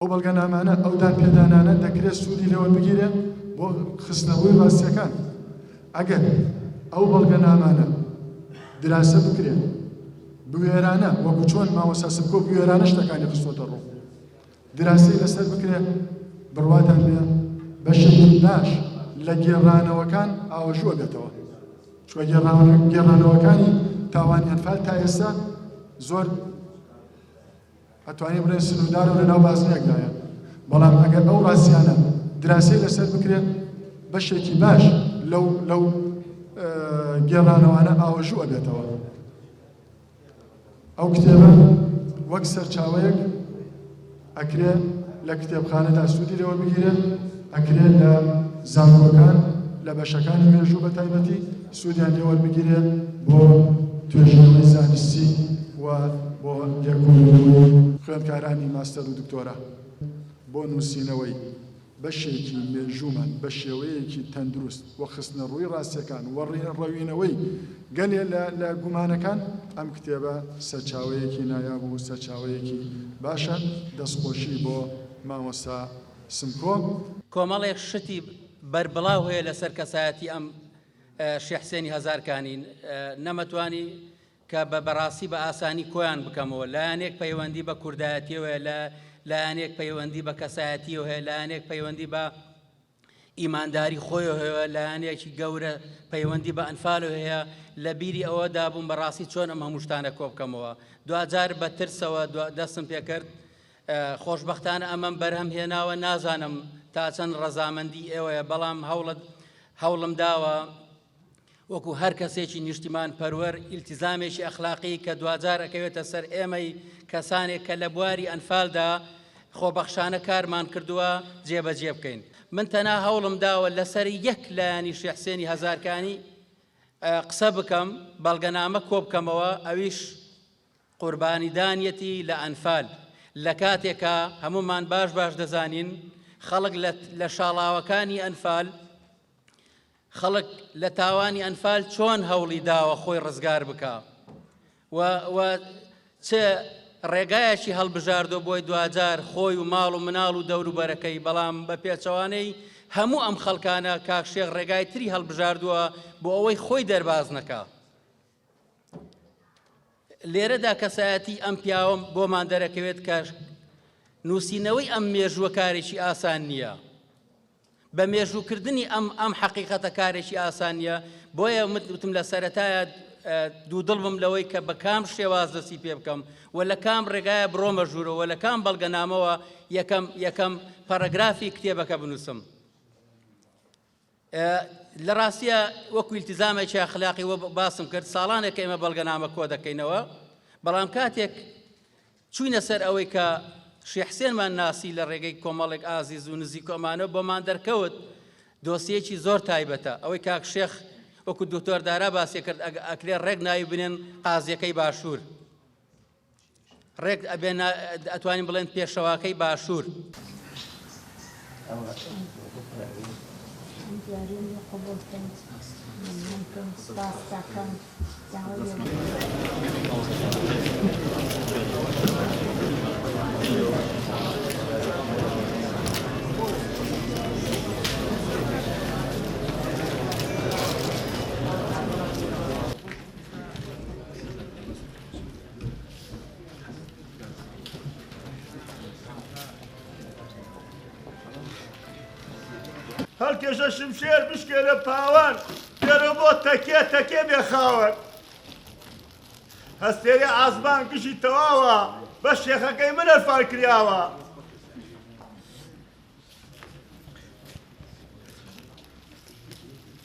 ئەو بەڵگەنامانە، ئەو دانپێدانانە دەکرێت سوودی لێوەربگیرێ بۆ خستنەڕووی ڕاستییەکان. ئەگەر ئەو بەڵگەنامانە دراسە بکرێ بوێرانە، وەکو چۆن مامۆستا سمکۆ بوێرانە شتەکانی خستۆتە ڕوو، دراسەی لەسەر بکرێ، بڕواتان بێ بەشێکی باش لە گێڕانەوەکان ئاوەژوو ئەبێتەوە. چونکە گێڕانەوەکانی تاوانی ئەنفال تا ئێستا زۆر ئەتوانین بڵێین سنووردارە و لەناو بازنەیەکدایە، بەڵام ئەگەر ئەو ڕاستیانە دراسەی لەسەر بکرێت بەشێکی باش لەو لەو گێڕانەوانە ئاوەژوو ئەبێتەوە. ئەو کتێبە وەک سەرچاوەیەک ئەکرێ لە کتێبخانەدا سوودی لێ وەربگیرێت، ئەکرێ لە زانکۆکان لە بەشەکانی مێژوو بە تایبەتی سوودیان لێ وەربگیرێ بۆ توێژینەوەی زانستی و بۆ لێکۆڵینەوەی خوێندکارانی ماستەر و دکتۆرا بۆ نووسینەوەی بەشێکی مێژوومان بە شێوەیەکی تەندروست و خستنەڕووی ڕاستییەکان و ڕەوینەوەی گەلێ لە لە گومانەکان، ئەم کتێبە سەرچاوەیەکی نایاب و سەرچاوەیەکی باشە، دەستخۆشی بۆ مامۆستا سمکۆ. کۆمەڵێک شتی بەربڵاو هەیە لەسەر کەسایەتی ئەم شێخ حسێنی هەزارکانی، نەمەتوانی کە بە بەڕاستی بە ئاسانی کۆیان بکەمەوە، لایەنێک پەیوەندی بە کوردایەتیەوەیە، لە لایەنێک پەیوەندی بە کەسایەتیەوە هەیە، لایەنێک پەیوەندی بە ئیمانداری خۆیەوە هەیە، لایەنێکی گەورە پەیوەندی بە ئەنفالەوە هەیە، لە بیری ئەوەدا بووم بەڕاستی چۆن ئەم هەموو شتانە کۆ بکەمەوە، دواجار بە ترسەوە دەستم پێکرد، خۆشبەختانە ئەمەم بەرهەم هێناوە، نازانم تا چەند ڕەزامەندی ئێوەیە، بەڵام هەوڵت هەوڵم داوە وەکو هەر کەسێکی نیشتیمان پەروەر ئیلتیزامێکی ئەخلاقی کە دواجار ئەکەوێتە سەر ئێمەی کەسانێک کە لە بواری ئەنفالدا خۆبەخشانە کارمان کردووە جێبەجێ بکەین. من تەنها هەوڵم داوە لەسەر یەک لایەنی شێخ حسێنی هەزارکانی قسە بکەم، بەڵگەنامە کۆبکەمەوە، ئەویش قوربانیدانیەتی لە ئەنفال، لە کاتێکا هەموومان باش باش دەزانین خەڵک لە شاڵاوەکانی ئەنفال، خەڵک لە تاوانی ئەنفال چۆن هەوڵی داوە خۆی ڕزگار بکا و و چ ڕێگایەکی هەڵبژاردۆ بۆی دواجار خۆی و ماڵ و مناڵ و دەوروبەرەکەی، بەڵام بە پێچەوانەی هەموو ئەم خەڵکانە کاک شێخ ڕێگای تری هەڵبژاردووە بۆ ئەوەی خۆی دەرباز نەکا. لێرەدا کەسایەتی ئەم پیاوەم بۆمان دەرەکەوێت کە نووسینەوەی ئەم مێژووە کارێکی ئاسان نییە. بە مێژووکردنی ئەم ئەم حەقیقەتە کارێکی ئاسان نییە، بۆیە وتم لە سەرەتایە دوودڵ بم لەوەی کە بە کام شێواز دەستی پێ بکەم و لە کام ڕێگایە بڕۆمە ژوورەوە لە کام بەڵگەنامەوە یەکەم یەکەم پەرەگرافی کتێبەکە بنووسم. لە ڕاستیە وەکو ئیلتیزامێکی ئەخلاقی وە باسم کرد ساڵانێک کە ئێمە بەڵگەنامە کۆ دەکەینەوە، بەڵام کاتێک چووینە سەر ئەوەی کە شێخ حسێنمان ناسی لە ڕێگەی کۆمەڵێک ئازیز و نزیک و ئەمانە بۆمان دەرکەوت دۆسیەکی زۆر تایبەتە ئەوەی کاک شێخ وەکو دکتۆر دارا باسی کرد ئەکرێ ڕێک ناوی بنێن قازیەکەی باشوور ڕێک ئەبێ ئەتوانین بڵێن پێشەواکەی باشوور. هەڵکێشە شمشێر بشکێنە پاوان دێرە بۆ تەکێ تەکێ بێ خاوەن هەستێرێ ئاسمان گشی تەواوە بە شێخەکەی من ئەرفان کریاوە.